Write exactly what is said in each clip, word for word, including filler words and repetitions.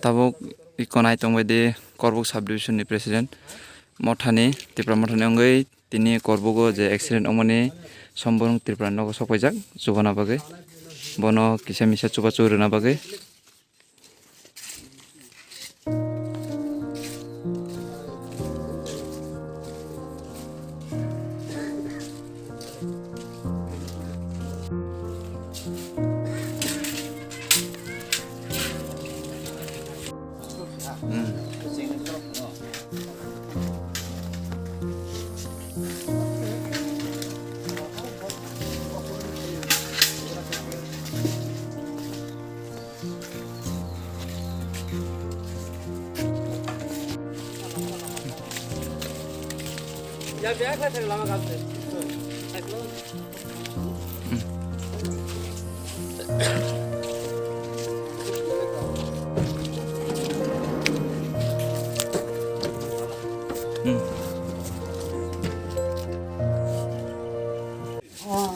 Tabuk iko nai tongbai di Korbuk subdivision ni president Mothani, Tipra Mothani wngwi tini Korbugo je accident wngmani Somborung Tripura nogo sokpaijak chubana bagwi. Bono kisa misa chubachu rwna bagwi.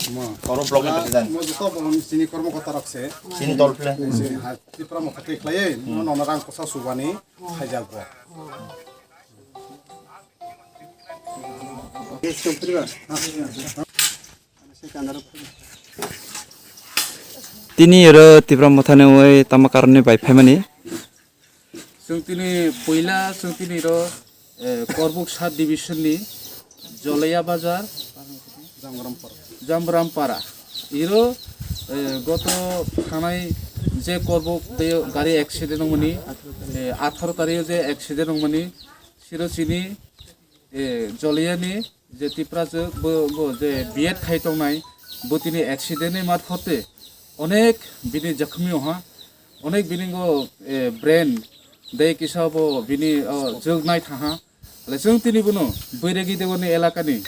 Mo, Koro block ni president. Mo joto bo chini kormo kota rok se. Chini dol phle. Chini ha, Tipra Motha twi khlaiwi, mo nono rang kosa subani khaijak bo. Tini oro Tipra Mothani oi tama karoni bai phaimani. Chwng tini puila chwng tini ro, eh, Korbuk sub division ni Jolaiya Bazar, Jamrampara. Iro, eh, goto thanai je Korbuk tei gari accident wngmani, eh, atharo tario je accident wngmani, siro chini, eh, Jolaiya ni je Tiprajwk bo, bo je B Ed khai tongnai, bo tini accident ni marphote onek bini jokhmi oha, onek bini go, eh, brain dei kisa bo bini, oh, jwk nai thaha. Le chwng tini bono Boiregi Dewani elakani,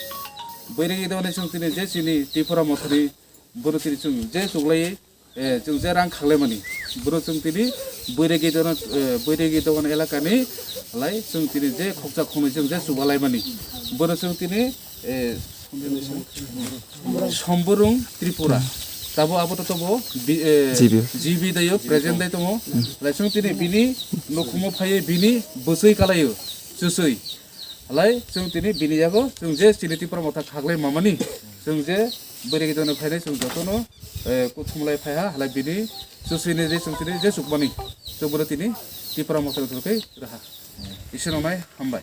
Boiregi Dewani chwng tini je chini Tipra Mothani bono tini chwng je chuklai, eh, chwng je rang khaklaimani, bono chwng tini Boiregi Dewani, eh, Boiregi Dewani elakani lai chwng tini je khoksa khongnwi chwng je chubalaimani, bono chwng tini, eh, Somborung Tripura. Tabo abo to tobo bi-, eh, G B. G B dayo present dai tongo. Lai chwng tini bini nokhumo phaiwi bini bwswi kalaio chusui. Lai chwng tini bini yago chwng je chini Tipra Motha khaklai mamani chwng je Boiregi Dewani phainai chwng jotono, eh, kuthumlai phaiha halai bini chusui ni je chwng tini je chukmani chwng bono tini Tipra Motha ni thurkhe raha. Iswrang nai hambai.